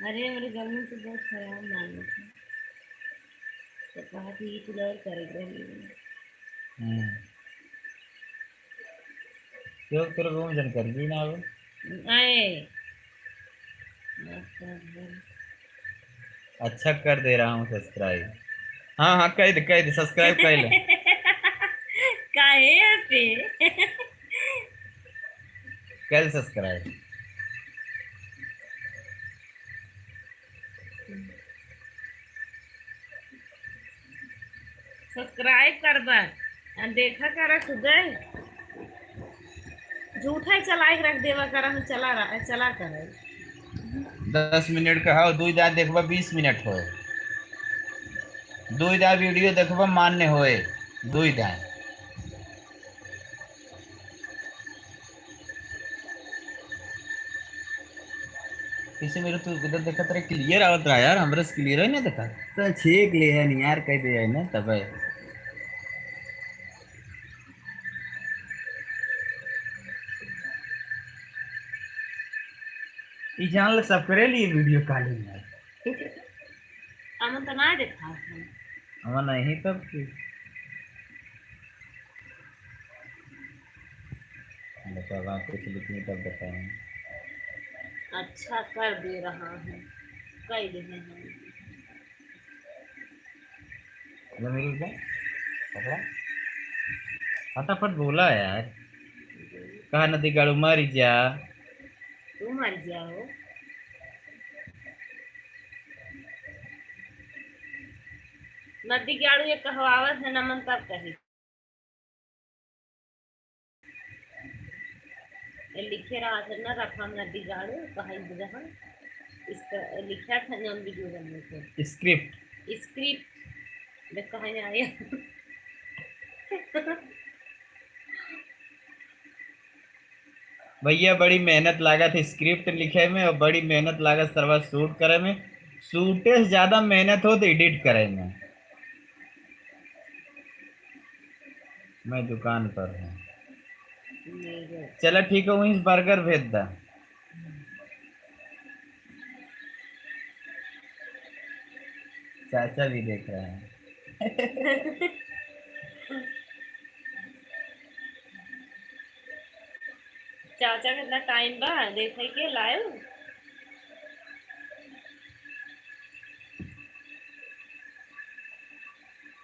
अरे, मेरे गर्मी से बहुत खराब मालूम है। तो कहा कि ये कुल और करेंगे। हम्म। क्यों तेरे को जन कर भी ना हो? आए। अच्छा, कर दे रहा हूँ subscribe। हाँ, हाँ, कह दे, कह दे, subscribe कर ले। काहे पे? कर subscribe। Subscribe करबा, आ देखा करा खुदे। झूठा ही चलाए के रख देवा करा, हम चला रहा, चला करे। दस मिनट का हो, दुई दाँय देखबा, बीस मिनट होए। दुई दाँय video देखबा, मान्य होए, दुई दाँय। कैसे मेरे तो इधर देखत रहे, clear आवत रहा यार, हमरा से clear ही नहीं देखा। तो छेक ले है नहीं यार, कह दे है ना, तब है। ई जान ले, सब करे लिए video calling यार। हम तो ना देखा है। हम नहीं, तब की। बताओ, आप कुछ लिखनी तब बताएं। अच्छा, कर दे रहा हूँ, कह दे हैं हम। लो मेरे को पकड़ा। फटाफट बोला यार। कहा नदी गाड़ू मर जा। तू मर जाओ। नदी गाड़ू ये कहवावत है नमन तब कही। ये लिखे रहा था ना, रफा नदी गाड़ू, कहा रहा। इसका लिखा था जौन video बनने के। Script। Script। देख कहाँ आया। भैया, बड़ी मेहनत लागत है script लिखे में और बड़ी मेहनत लागत सरवा shoot करे में। Shoot से ज्यादा मेहनत होत edit करे में। मैं दुकान पर हूँ। चला ठीक है, वहीं से burger भेज दा। चाचा भी देख रहे हैं। चाचा कितना time बा देखे के live।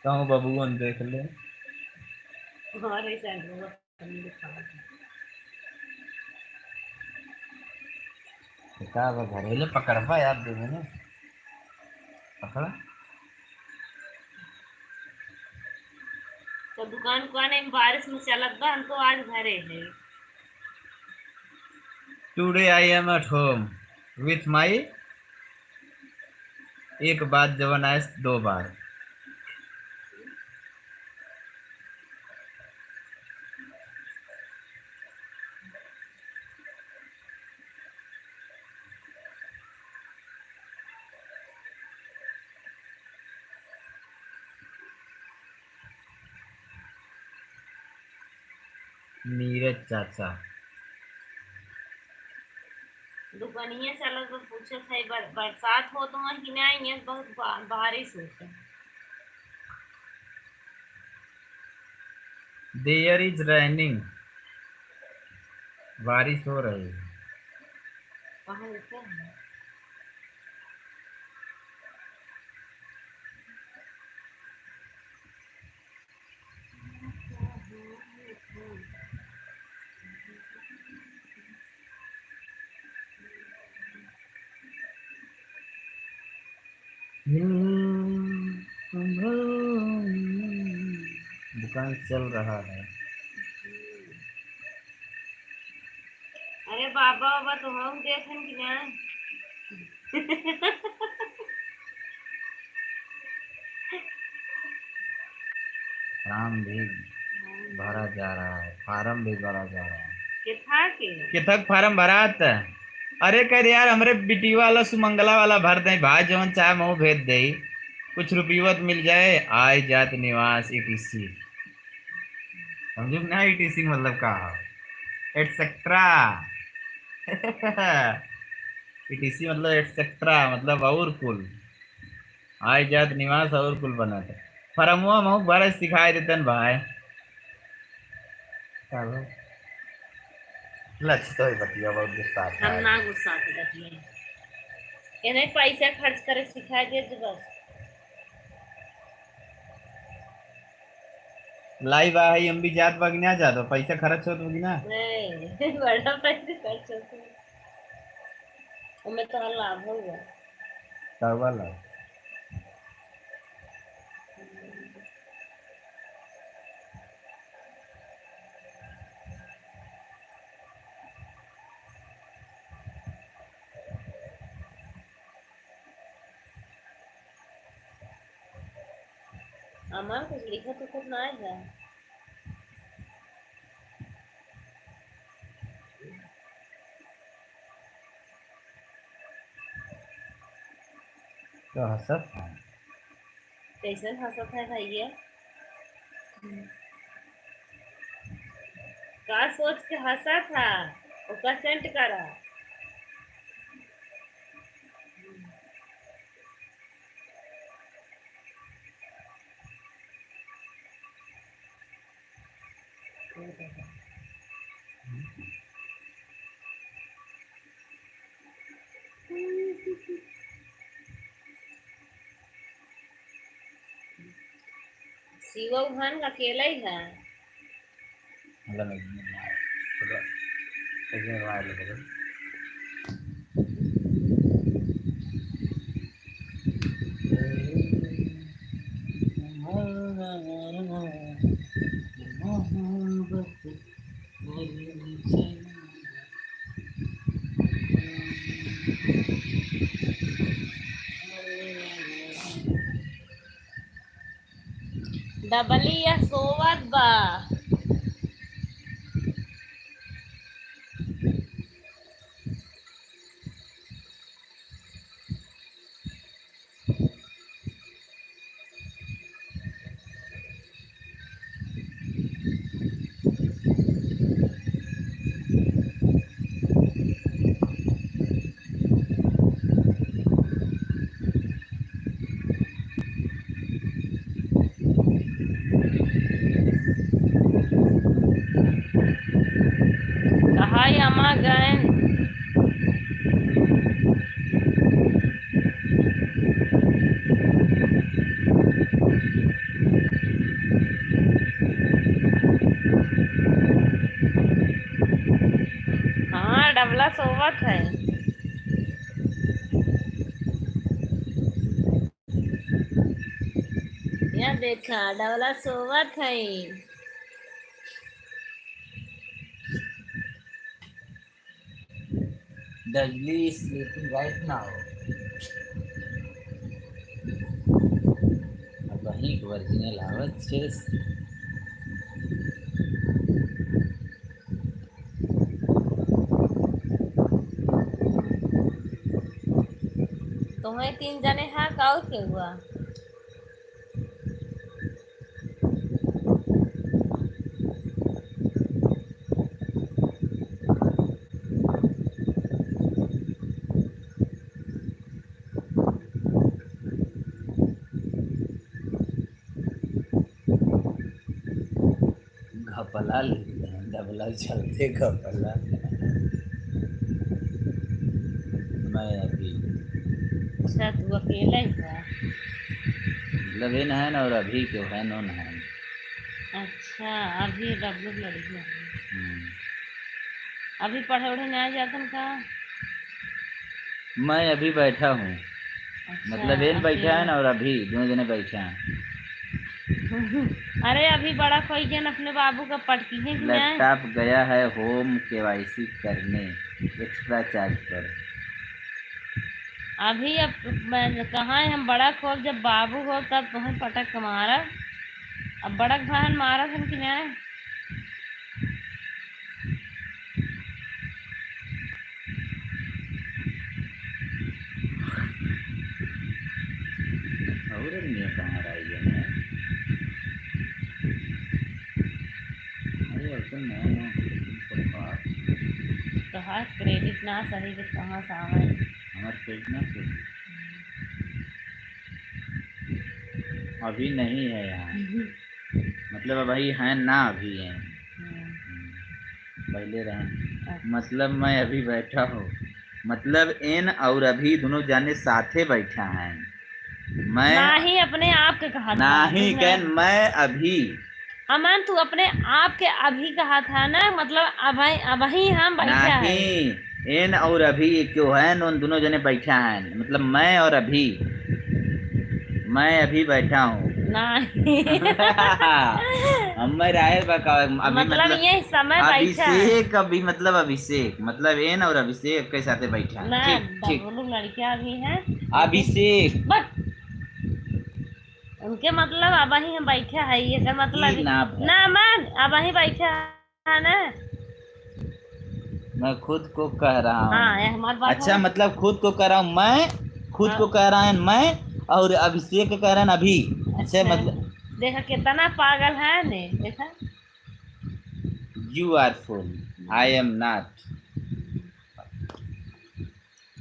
कहूँ बबुअन देख ले। हमारे side में बर्तन दिखावा। तो का बा, घरेले पकड़बा यार, दे देने। पकड़ा। तो दुकान, दुकान में बारिश में चलत बा, हम तो आज घरे है। Today I am at home with my एक बात जवन आए दो बार। नीरज चाचा। दुकनिया चलत बा, पूछत है, बर-, बरसात होत हुआ कि ना? यहाँ बहुत बा-, बारिश होत है। There is raining, बारिश हो रही है। कहाँ लिखा है? हम्म, दुकान चल रहा है। अरे बाबा, बाबा, तो हम देखें कि ना? फार्म भी भरा जा रहा है, फार्म भी भरा जा रहा है। केथा के? केथा के फार्म भरात? अरे कह दे यार, हमरे बिटिया वाला, सुमंगला वाला भर दे भाई, जवन चाहे महू भेज दे, कुछ रुपयवत मिल जाए। आय जात निवास, ई टी सी। समझू कि ना, ई टी सी मतलब का है? एटसेट्रा। ई टी सी मतलब एटसेट्रा, मतलब और कुल। आय जात निवास और कुल बनत है। फरमुआ महू भरे सिखाए देतन भाई। का भाई? लक्षित होई बतिया, बहुत गुस्सा हम था। ना गुस्सा थे बतिया। इन्हें पैसा खर्च करे सिखाए दे जो बस। Live आ है, हम भी जात बा कि ना जात बा? पैसा खर्च होत बा कि ना? नहीं, बड़ा पैसा खर्च होत बा। ओमे तोहर लाभ होगा। का वाला? अमा कुछ लिखत उखत ना है। तो हंसत है। कैसन हंसत है भैया? का सोच के हंसत है? ओकर send करा। शिवा उहान का अकेला ही है। मतलब, एक मिनट, एक मिनट, एक मिनट। डबलिया सोवत बा। कहाँ अमा गएन? देखा, डबला सोवत है। Dudley is sleeping right now. अब वहीं के original आवत छे। तुम्हें तीन जने हा, का और के हुआ? घपला लिख देहें, डबला चलते घपला। मैं अभी। अच्छा, तू अकेला ही था? मतलब, इन है ना, और अभी के है, नोन है। अच्छा, अभी डब्लू लड़की है। हम्म। अभी पढ़े उढ़े नहीं जातन का? मैं अभी बैठा हूँ। अच्छा, मतलब, एन बैठा है ना, और अभी दोनों जने बैठे हैं। अरे, अभी बड़ा कोई जन अपने बाबू का पटकी है कि नहीं? Laptop गया है home K Y C करने, extra charge पर। अभी अब मैं कहाँ है, हम बड़ा खोब, जब बाबू हो तब तुम्हें पटक के मारा। अब बड़क भान मारा था कि नहीं? और नहीं कहाँ रह गया है? अरे, ऐसे नया नया तो हाथ। तो हाथ credit ना सही तो कहाँ से आवे? हमार credit ना सही। अभी नहीं है यहाँ। मतलब, अभी हैं ना, अभी हैं। हम्म। हम्म, पहले रहे। अच्छा। मतलब, मैं अभी बैठा हूँ। मतलब, एन और अभी दोनों जाने साथे बैठा हैं। मैं नाही, अपने आप के कहा था, नाही, तुमने कहन, मैं अभी। अमन, तू अपने आप के अभी कहा था ना, मतलब, अबही, अबही हम बैठा है। नाही, एन और अभी क्यों है, उन दोनों जने बैठा हैं, मतलब, मैं और अभी, मैं अभी बैठा हूँ। नाही। हम मैं राय बा का, अभी मतलब, मतलब, ये समय बैठा है। अभिषेक, अभी मतलब, अभिषेक, मतलब, एन और अभिषेक के साथे बैठा है। ना, ठीक, ठीक। डबलू लड़कियां भी हैं। अभिषेक। बस। उनके मतलब, अबही हम बैठे हैं, ये का मतलब ई ना भा- ना मान, अबही बैठे हैं ना। मैं खुद को कह रहा हूँ। हाँ, ये हमार बात अच्छा, है। मतलब, खुद को कह रहा हूँ मैं, खुद हाँ। को कह रहा है मैं, और अभिषेक कह रहे हैं अभी। अच्छा, मतलब, देखा, कितना पागल है ने, देखा। You are fool, I am not।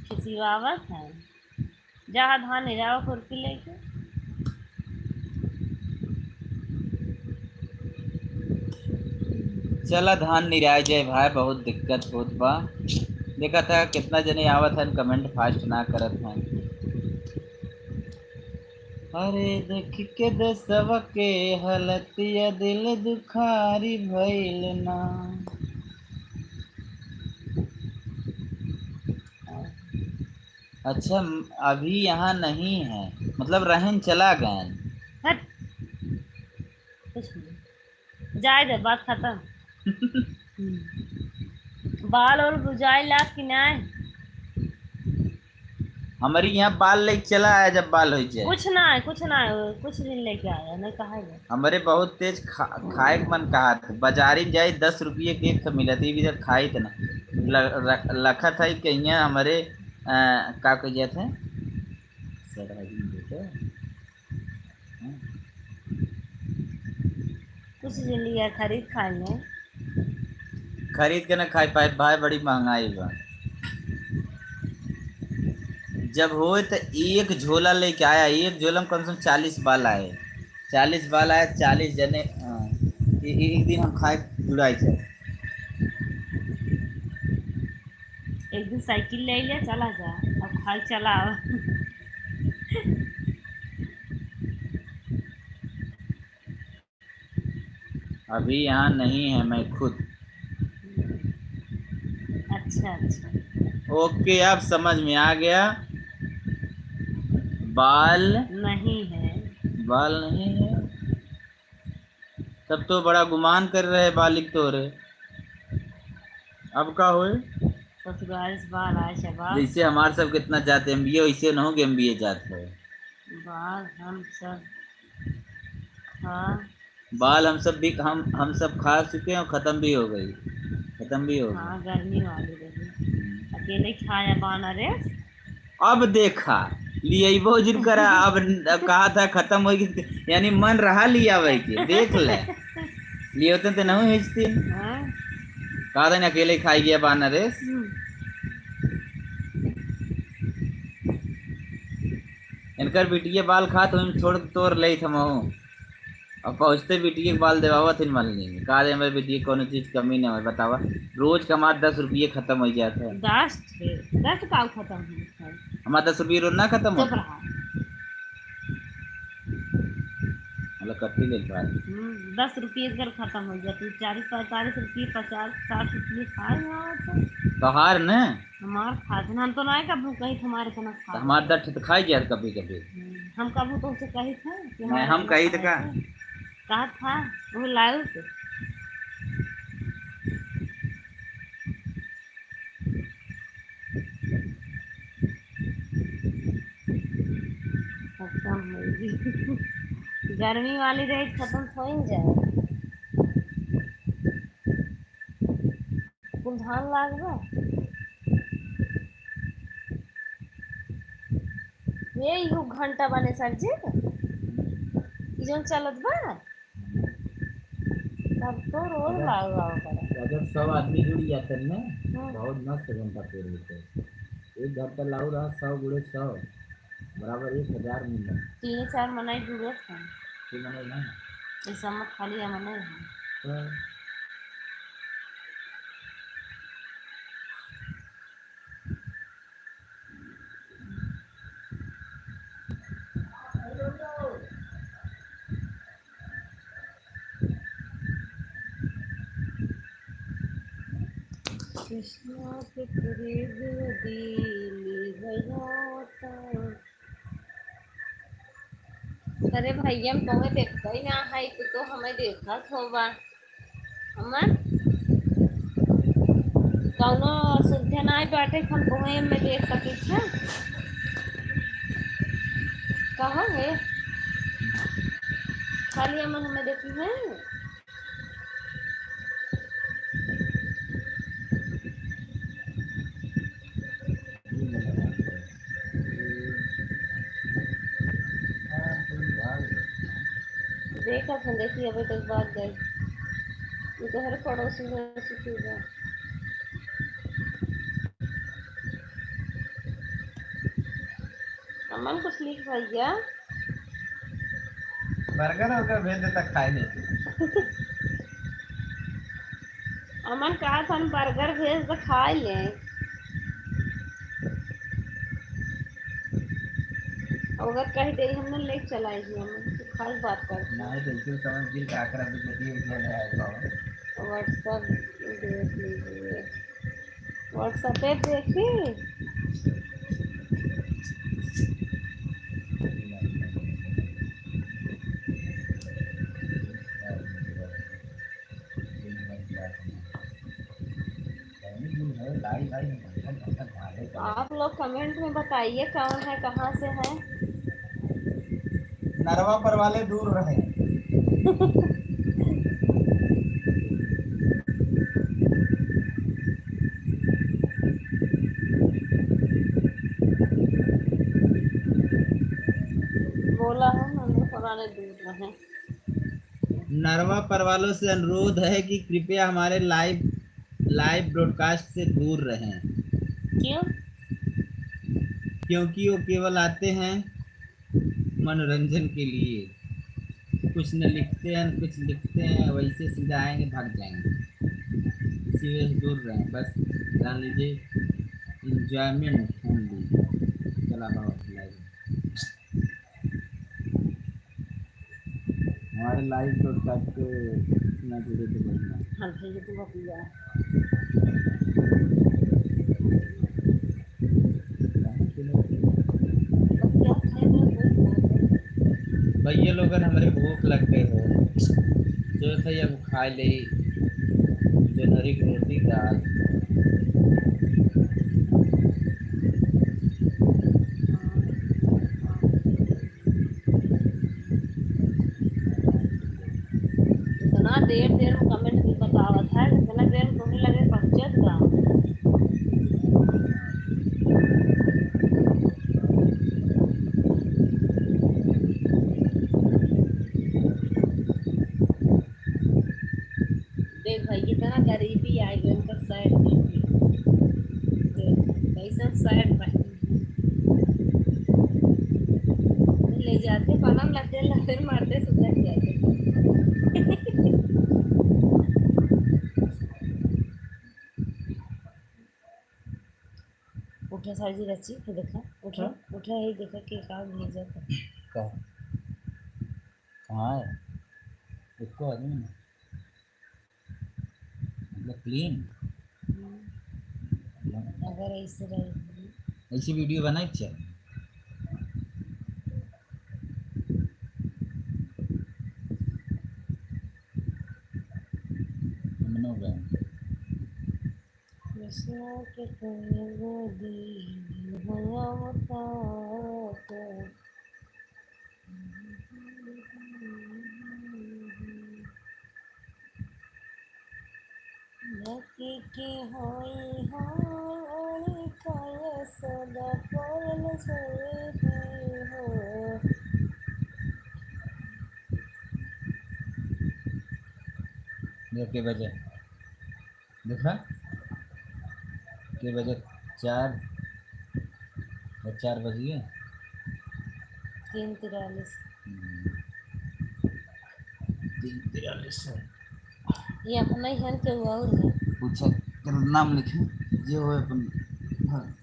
खिसियावत है। जा धान निरावा खुरपी लेके। चला धान निराय जाए भाई, बहुत दिक्कत होत बा। देखा था कितना जने आवत हन, comment fast ना करत हन। अरे देख के देशवा के हालतिया दिल दुखारी भइल ना। अच्छा, म-, अभी यहाँ नहीं है, मतलब रहन चला गए। हट। कुछ नहीं। जाए दे, बात खत्म। हम्म। बाल और गुजाई ला कि नहीं? हमारी यहाँ बाल लेके चला आया, जब बाल हो जाए। कुछ ना है, कुछ ना है, कुछ दिन लेके आया, नहीं कहा है। हमरे बहुत तेज खा-, खाए के मन कहा था। बाजारी में जाई, दस रुपये के एक ठो मिलत, ई भी जब खाई त ना। ल-, र-, लखत है कहिया हमरे, अ, का कह जात है? सर, आई नहीं देते। हाँ। कुछ दिन लिया खरीद खाए में। खरीद के ना खाए पाए भाई, बड़ी महंगाई बा। जब होए त एक झोला लेके आया, एक झोला में कम से कम चालीस बाल आए। चालीस बाल आए, चालीस जने, हाँ, ए-, ए-, एक दिन हम खाए जुड़ाई थे। एक दिन साइकिल ले ले, चला जा, अब खाए चला। अभी यहाँ नहीं है, मैं खुद। अच्छा, अच्छा। OK, अब समझ में आ गया। बाल नहीं है। बाल नहीं है। तब तो बड़ा गुमान कर रहे बालिक तोरे। अब का होए? ससुराल से बाहर आए शबाब। जैसे हमार सब कितना जात एमबीए, वैसे न हो कि एमबीए जात है। बाल हम सब, हाँ। बाल हम सब भी, हम, हम सब खा चुके हैं और खत्म भी हो गई, खत्म भी हो गई। हाँ, गर्मी वाली रही। हम्म। अकेले खाया बाना रे। अब देखा, लियबो जिन करा, अब, अब कहा था खत्म हो गई, यानी मन रहा लियावे के, देख ले। लियोते ते नहीं हिचती। हाँ। कहा था ना, अकेले खाई गया बाना रे। हम्म। इनकर बिटिया बाल खात, हम छोड़ तोर ले थमहू। अब पहुँचते बिटिया के बाल देवावत हिन मालिनी। का दे, हमारे बिटिया के कौनो चीज कमी नहीं हो, बतावा। रोज का हमार दस रुपये खत्म हो जात है। दस थे, दस का खत्म हो जात है? हमार दस रुपये रोज ना खत्म चुप होता। रहा। मतलब कत्ती ले बात। हम्म, दस रुपये अगर खत्म हो जात, चालीस, पैंतालीस रुपये, पचास, साठ रुपये खाए ना होते। तोहार ने? हमार खात ना, हम तो ना कभी कही तुम्हारे इतना खा तो हमार लेते। दस तो खाई गया कभी कभी। हम्म, हम कभी तो उसे कही थे कि नहीं, हमारे हम इतना कही थे खाए का? थे। कहा था, वो लाए थे। खत्म होई। गर्मी वाली रही, खत्म हो ही जाए। कुल धान लागबा। ये इहू घंटा बने सर जी, ई जौन चलत बा, तब तो रोज अगर, लागबा ओकरा। अगर सौ आदमी जुड़ जाते ना, हम्म। बहुत मस्त घंटा पूर होते। एक घंटा लागू रहा, सौ गुणे सौ बराबर एक हजार मिनट। तीन चार मनई जुड़त हैं। तीन मनई ना। ऐसा मत खाली हम नहीं हैं। हाँ। कृष्णा के करीब दिल गया था। अरे भैया, हम तोहे देखते ही ना है, तू तो हमें देखत होबा। अमन, कौनो सुविधा ना है बाटे, हम तोहे में देख सकित है। कहाँ है? खाली अमन हमें देखी है। देखत हन, देखी, अबे तक बात गई। ये तो हर पड़ोसी में सुखी बा। अमन कुछ लिख भैया। बर्गर वर्गर भेज देता खाए ले। अमन कहा था, हम बर्गर भेज दे खाए ले। अगर कह दे, हमने ले चलाई ही, अमन तो खाली बात कर। नहीं, बिल्कुल समझ गिर का आकर अभी देखिए, क्या ले आए बाबा। WhatsApp देख लीजिए। WhatsApp पे देखी। आप लोग comment में बताइए, कौन है, कहाँ से है। नरवा पर वाले दूर रहे। बोला है, नंदू पुराने दूर रहे। नरवा पर वालों से अनुरोध है कि कृपया हमारे live, live broadcast से दूर रहें। क्यों? क्योंकि वो केवल आते हैं मनोरंजन के लिए, कुछ न लिखते हैं, न कुछ लिखते हैं, वैसे सीधा आएंगे, भाग जाएंगे। इसी वजह से दूर रहें, बस जान लीजिए, enjoyment only। चला बाबा, खिलाइए। हमारे live broadcast के ना जुड़े तो बढ़िया। हाँ, भेज दो भैया। भैया लोगन, हमरे भूख लग गई हो। सोचत है अब खाए ले जनवरी के रोटी दाल। इतना देर देर में comment भी बतावत है, इतना देर में तोहरे लगे पहुँचत बा। देख भाई, कितना गरीबी आ गई उनका side में। देख, कैसन side भाई। ले जाते पलंग ला, तेल ला, फिर मारते सुधर जाते। उठा साजी रची, ये देखा, उठा, हाँ? उठा, ये देखा के का भेजा था। का? कहाँ है? एको आदमी ना। मतलब clean। हम्म। अगर ऐसे रहे। ऐसी video बनाई क्या? हम लोग हैं। कृष्णा के कहे गोदी भैया बता तो। लकी के होई हो अड़ी का यशोदा परल जय हो। ये के बजे? देखा? के बजे? चार, और चार बज गए। तीन तिरालीस। हम्म। तीन तिरालीस है। ये अपना ही है, केहू और है? पूछा, तेरा नाम लिखे, जे हो अपन। हाँ।